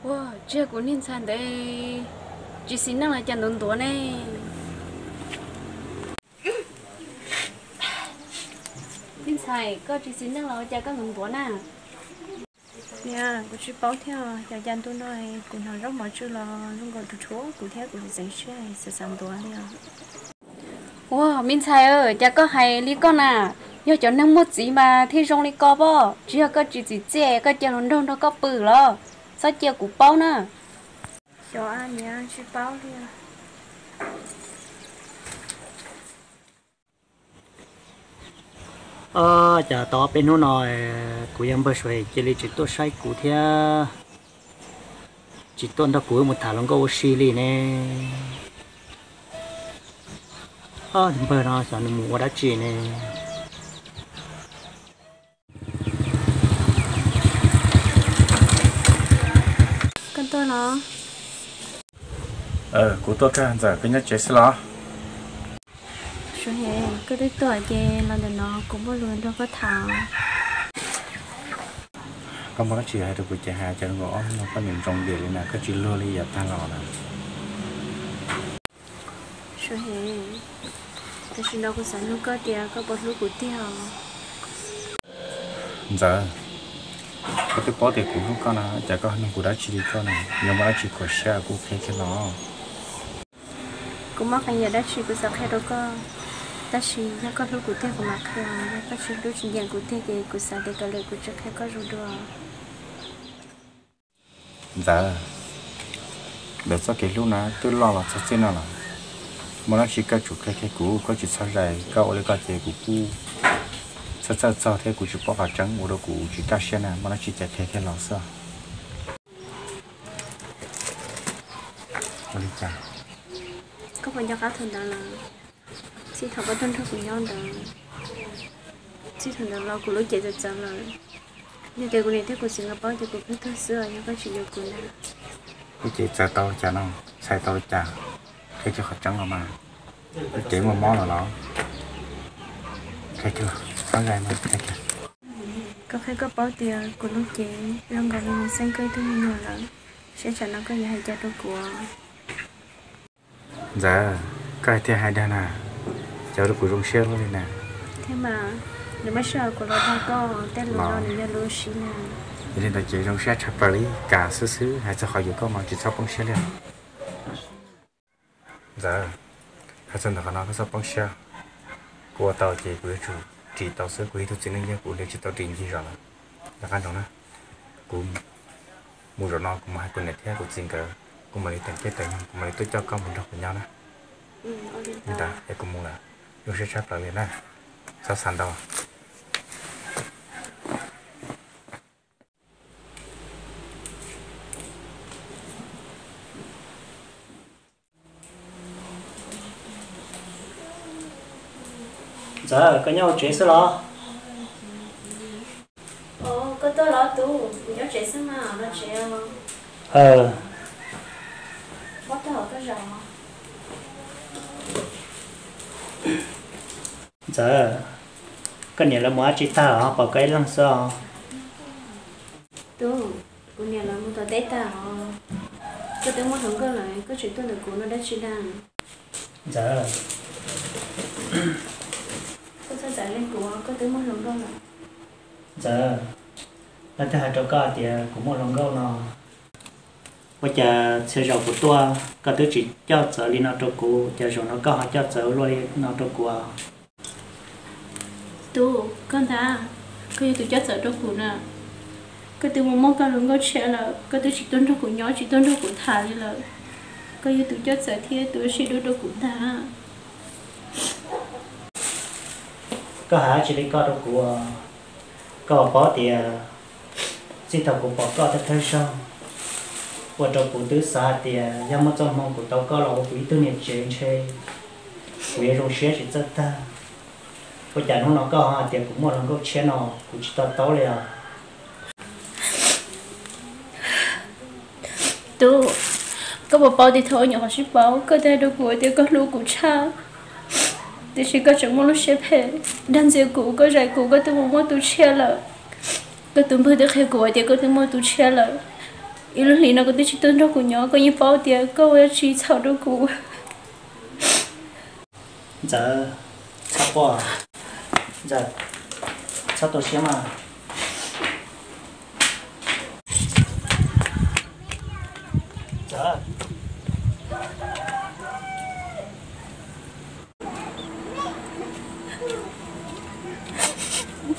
Ua, tsis yog kuv niag ntxhais ntawd tsis xis neej los cas ntuav ntuav ne? Niag ntxhais, koj tsis xis neej los cas koj ntuav ntuav na? Niam, kuv tsis paub thiab, cas cas ntu no kuv hnov zaub mov tsw los zoo nkaus rhuav rhuav kuv thiab kuv tseem xav xav ntuav li os. Ua, me ntxhais, cas koj hais li koj na? Yog cov neeg muaj txiv mas thiaj zoo li ko pob, tsis yog koj tsis txim txiaj koj cia hluas nraug nrog koj pw los? Txhob cia kuv paub na. Xyov, niam tsis paub li. Os, cas tau ob peb hnub no kuv yawg npawg Suav cia li tsis tuaj saib kuv thiab tsis tuaj nrog kuv mus tham hluas nkauj ua si li ne. Os, npawg no xyov nws mus ua dab tsi ne. Koj tuaj los? Kuv tuaj kawg, Ntxawm, koj nyob tsev xwb los? Suav, koj twb tuaj ces los ntawm no kuv muaj lus nrog koj tham. Koj muaj dab tsi hais rau kuv ces hais, cas zoo nkaus ob hnub no koj nim ntsoov diam li na, koj tsis luag li yav tag los na. Suav, tam sim no kuv xav nug koj tias koj puas hlub kuv tiag os? Ntxawm, koj twb paub tias kuv hlub koj na, cas koj nug kuv dab tsi li koj na? Yog muaj dab tsi khuam siab kuv qhia kiag los. Kuv muaj qee yam dab tsi kuv xav qhia rau koj, tab sis yog koj hlub kuv tiag kuv mam qhia, yog koj tsis hlub tsis nyiam kuv tiag ces kuv xav tias kav liam kuv tsis qhia koj zoo dua. Ntxawm, ntawm txoj kev hlub na twb loj los txog txij no lawm, muaj dab tsi koj tsum qhia kiag kuv, koj tsis txhob zais, koj ua li ko ces kuv kuj txhawj txhawj txog thiab kuv tsis paub qhov tseeb, ua rau kuv tsis kaj siab na, muaj dab tsi ces qhia kiag los xwb. Ua li cas? Koj puas nco qab thaum ntawd lawm? Txij thaum koj tuaj nrog kuv nyob ntawd, txij thaum ntawd los kuv lub cev txawv txawv lawm. Yog tias kuv niam thiab kuv txiv nkawd paub ces kuv pheej tuag xwb os, yog koj tsis yuav kuv na. Lub cev txawv tau li cas no? Txhais tau li cas? Qhia kiag qhov tseeb los mas. Lub cev muaj mob lawm los? Qhia kiag, txhob zais mas qhia kiag. Koj qhia koj paub tias kuv lub cev zoo nkaus li nws xeeb koj ib tug me nyuam lawm, seb tsam no koj yuav hais cas rau kuv. Ntxawm, koj hais tiag hais dag na, cas ua rau kuv zoo siab luaj li na. Thiab mas, nws muab sij hawm kuv los dag koj, tej lus no nws yog lus ua si na. Yog li ntawd ces zoo siab tshaj plaws li, kam xwb xwb, hais txog qhov yuav koj mas tsis txhob poob siab li. Ntxawm, hais txog ntawm qhov no koj txhob poob siab. Kuv ua tau ces kuv yuav tsum ris tau xwb, kuv yog ib tug txiv neej yawg kuv li tsis tau ris ncig zos lawm. Nco qab ntsoov na, kuv mus zaum no kuv mam hais kuv niam thiab kuv txiv nkawd, kuv mam li teem peb teem, kuv mam li tuaj coj koj mus nrog kuv nyob na. Li ntawd es kuv mus lawm, zoo siab tshaj plaws li na, txhob xav ntau. Ntxawm, koj nyob hauv tsev xwb los? Koj tuaj los tub, kuv nyob tsev xwb mas, los tsev os. Ntxawm, koj niam lawv mus dab tsi tag los pom koj ib leeg xwb os? Tub, kuv niam lawv mus tom teb tag os. Koj twb muaj hluas nkauj lawm, koj tseem tuaj ntawm kuv no dab tsi na? Ntxawm, koj txhob txawv leej kuv, koj twb muaj hluas nkauj lawm. Ntxawm, leej twg hais rau koj hais tias kuv muaj hluas nkauj no? Ua cas txhia zaus kuv tuaj koj twb tsis coj txawv li no rau kuv, cas zaum no koj ho coj txawv luaj li no rau kuv? Tub, koj ntag, koj yog tus coj txawv rau kuv na. Koj twb mus muaj koj hluas nkauj tshiab lawm, koj twb tsis tuaj nrog kuv nyob, tsis tuaj nrog kuv tham li lawm. Koj yog tus coj txawv thiab tus ua siab dub rau kuv ntag. Koj hais dab tsi li koj rau kuv? Koj paub tias txij thaum kuv pom koj thawj thawj zaug, ua rau kuv twb xav hais tias yog muaj txoj hmoo kuv tau koj los ua kuv ib tug niam tsev ntshe kuv yuav zoo siab tsis txawj tag. Ua cas hnub no koj ho hais tias kuv muaj hluas nkauj tshiab no, kuv tsis to taub li os. Tub, koj puas paub tias thaum ua nyuam qhuav sib paub koj twb hais rau kuv tias koj hlub kuv tshaj, tiam sis koj tseem muaj lub siab phem dag ntxias kuv, koj zais kuv, koj twb mus muaj tus tshiab lawm. Koj tus npawg twb qhia kuv tias koj twb muaj tus tshiab lawm. Ib lub hlis no koj twb tsis tuaj nrog kuv nyob, koj yeej paub tias koj ua tsis txhaum rau kuv. Ntxawm, txhob quaj. Ntxawm, txhob tu siab mas. Ntxawm.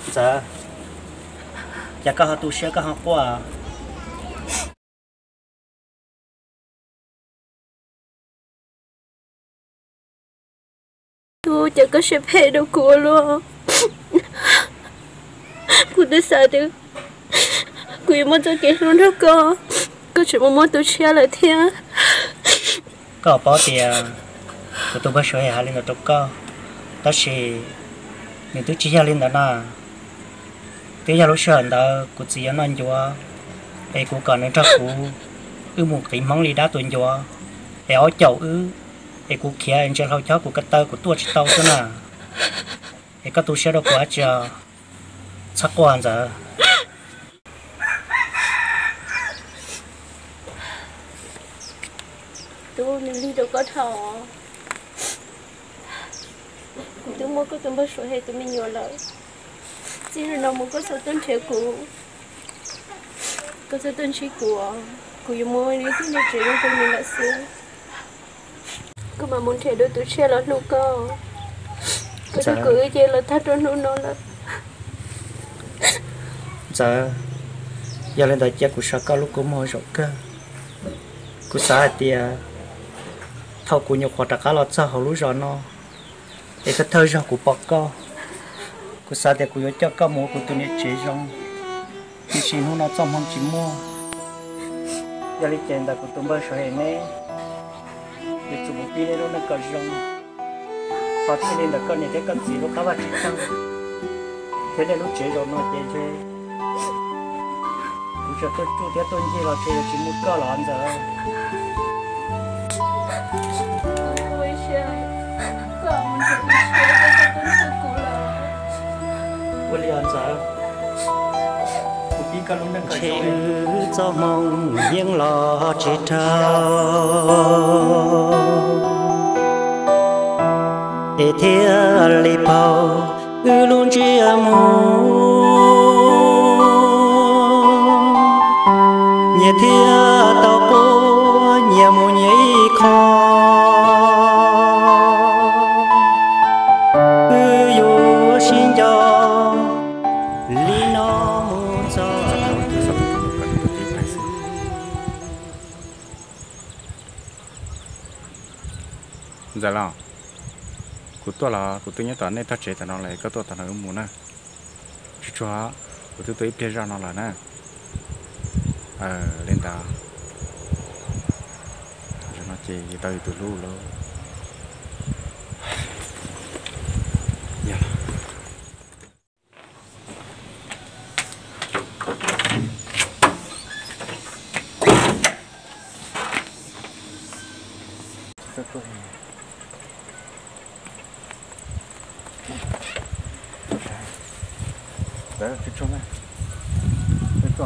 Ntxawm, cas koj ho tu siab koj ho quaj? Tub, cas koj siab phem rau kuv ua luaj. Kuv twb xav tias kuv yuav muaj txoj kev hlub nrog koj, koj tseem mus muaj tus tshiab lawm thiab. Koj paub tias kuv tus npawg Suav hais li ntawd rau koj, tab sis nws twb tsis yog li ntawd na. Twb yog lub sij hawm ntawd kuv txiv yuav noj ncuav, es kuv kom nws nrog kuv, wb mus qiv Hmoob li dab tus ncuav, es ob caum wb, es kuv khiav ntsia hlau chob kuv ko taw kuv tuaj tsis tau xwb na. Es koj tu siab rau kuv dab tsi os? Txhob quaj Ntxawm. Tub, nws lig rau koj dhau. Kuv twb muab koj tus npawg Suav hais tus me nyuam lawm. Txij hnub no mus koj txhob tuaj nrhiav kuv, koj txhob tuaj ntsib kuv, kuv yuav mus ib tug niam tsev zoo rau nws lawm xwb. Koj mam mus nrhiav dua tus tshiab los hlub koj. Koj thiab kuv wb ces los tag rau hnub no lawm. Ntxawm, yog li ntawd cia kuv so koj lub kua muag zaum kawg. Kuv xav hais tias thaum kuv nyuam qhuav rov qab los txog hauv lub zos no, es thawj thawj zaug kuv pom koj, kuv xav tias kuv yuav coj koj mus ua kuv tus niam tsev zoo, tiam sis hnub no txoj hmoo tsis muaj. Yog li ces ntawm kuv tus npawg Suav hais neb, yuav tsum mus pib neb lub neej kom zoo, ho thiaj li ntawm koj niam thiab koj txiv lub qab vaj tsib taug, thiab nej lub tsev zaum no ces ntshe kuv tsuas tuaj tsuj thiab tuaj ncig los ntshe yuav tsis muaj koj los Ntxawm. Ua li os Ntxawm, kuv pib koj lub neej kom zoo. Ntshe wb txoj hmoo yeej los tsis raug, es thiaj li pauv wb lub ntsiab mus. Nyias thiaj tau quaj nyias mus nyias ib qho, wb yuav sib nco li no mus txog. Ntxawm los, kuv tuaj los kuv twb nyob tom nej tog tsev tom no lawm, koj tuaj tom no wb mus na. Tsuag tsuag, kuv twb tuaj ib pliag zoj no lawm na. Li ntawd, zaum no ces yus tau yus tus hlub lawm. Yog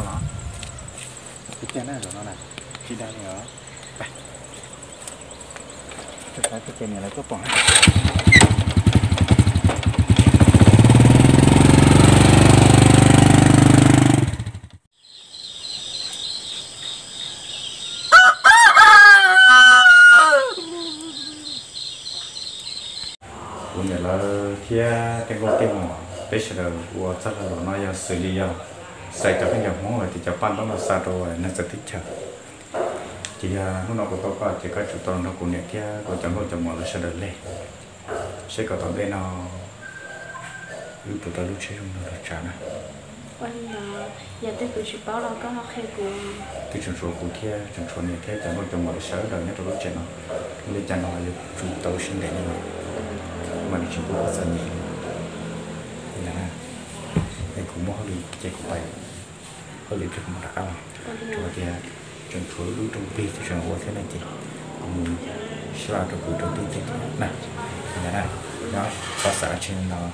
los. Tsis dag li os. Tsis dag li os. Kuv niam lawv thiab tej nkauj tej muam, peb sawv daws ua txoj lag luam no yog xws li yog xaiv cov phooj ywg Hmoob uas tias cov paj ntaub no xa rau neeg txawv teb chaws. Ces yog hnub no kuv tau koj ces koj tsum tau nrog kuv niam thiab kuv cov nkauj cov muam lawv sawv daws leg, seb kom tom ntej no wb puas tau lub tsheb zoo nrog luag tsav na. Ua li ntawd, yog twg kuv tsis paub los koj ho qhia kuv. Twb tseem tshuav kuv thiab tseem tshuav niam thiab cov nkauj cov muam lawv sawv daws nyob rau lub tsev no, ua li cas no los yuav tsum tau sib ntev li no, mam li tsis pub koj txom nyem li. Li ntawd na, es kuv muaj hauj lwm ces kuv pais hauj lwm pliag kuv mam rov qab los. Rau qhov tias tseem tshuav lub rooj plig tseem ua thiab ne ces kuv mus sib laj rau kwv rau tij thiab na. Li ntawd na, nyob txhob xav dab tsi ntau.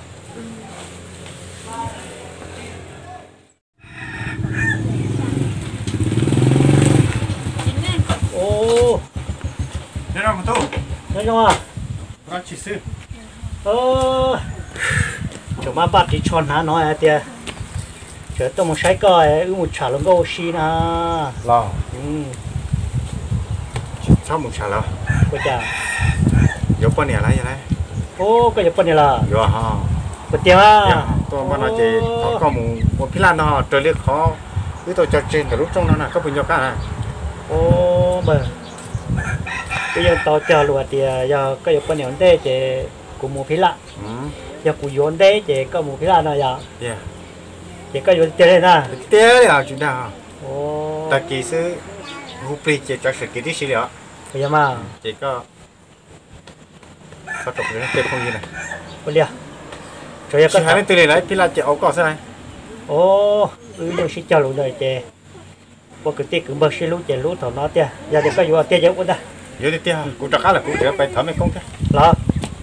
Zoo, tseem maj npaj ris tsho hnav no hais tias tseem tuaj mus saib koj, wb mus tsham hluas nkauj ua si na. Los, tsis txhob mus tsham lawm. Ua cas? Yuav poj niam lawm. Ub, koj yuav poj niam lawm? Yuav. Puas tiag? Tuaj npaj no ces thov koj mus ua phij laj no raws li qhov wb tau cog tseg ntawm lub rooj no na, koj puas nco qab na? Ub, npawg, twb yeej tau cog lus hais tias yog koj yuav poj niam ua ntej ces kuv mus phij laj. Yog kuv yuav ntej ces koj mus phij laj no yom? Ces koj yuav tiag li na? Tiag li os, tsis dag. Tag kis xwb, hu plig ces tso sam kev tib si li os. Yog mas. Ces koj txhob rau kuv tej phooj ywg na. Ua li, tsis hais leej twg li lawm, phij laj ces au koj xwb na. Wb yeej sib cog lus ntawd ces ua kwv tij kwv npawg sib hlub ces hlub thaum no tiag, yog tias koj yuav tiag ces ua ntag. Yuav tiag tiag, kuv rov qab lawm kuv tseem pais thov mej koob thiab los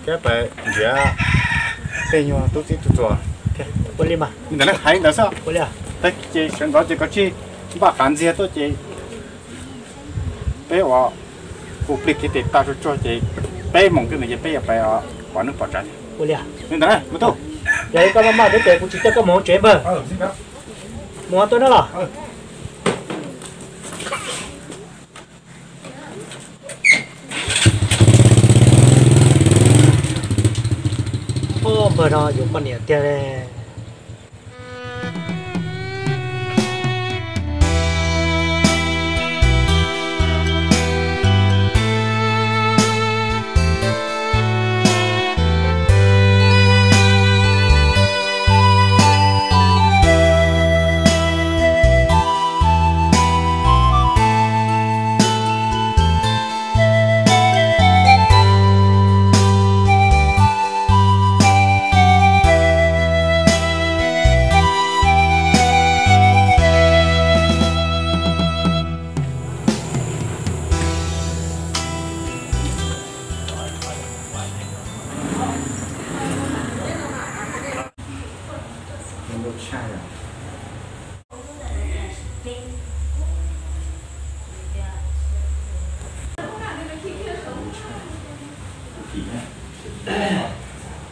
thiab pais nrhiav tej nyuag tub txib tub txuas thiab. Ua li mas. Li ntawd na, hais li ntawd xwb. Ua li, tag kis ces sawv ntxov ces koj tsij npaj qav ntxiag tuaj ces peb ua hu plig kiag tes tag tsuag tsuag ces peb moos kiag ntawd ces peb yuav pais pov neeb pov tsav. Ua li, li ntawd na me tub. Yog li koj maj maj thiab ces kuv tsis coj koj mus hauv tsev npawg. Mus tuaj na los. Ub, npawg no yuav poj niam tiag li.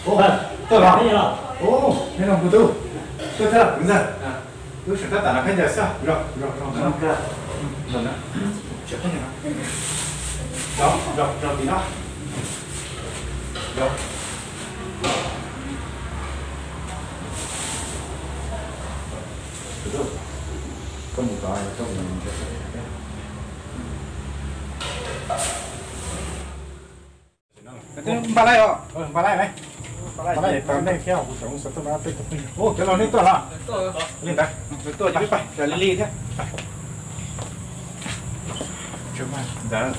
Ub, tuaj los. Ub, neb zoo kuv tub. Tuaj thiab los kwv ntxawg. Lub sij hawm tab tom no khaub ncaws xwb, zog zog zog ntawd. Zog ntawd. Zog zog zog tim no. Zog. Koj mus tod, koj mus. Npaj laij os, npaj laij ne. Npaj laij tau nej thiab kuv tseem xav tuaj peb tus phooj ywg. Ub, cov laus nej tuaj los? Li ntawd, tuaj ces peb pais li li thiab. Ntawd.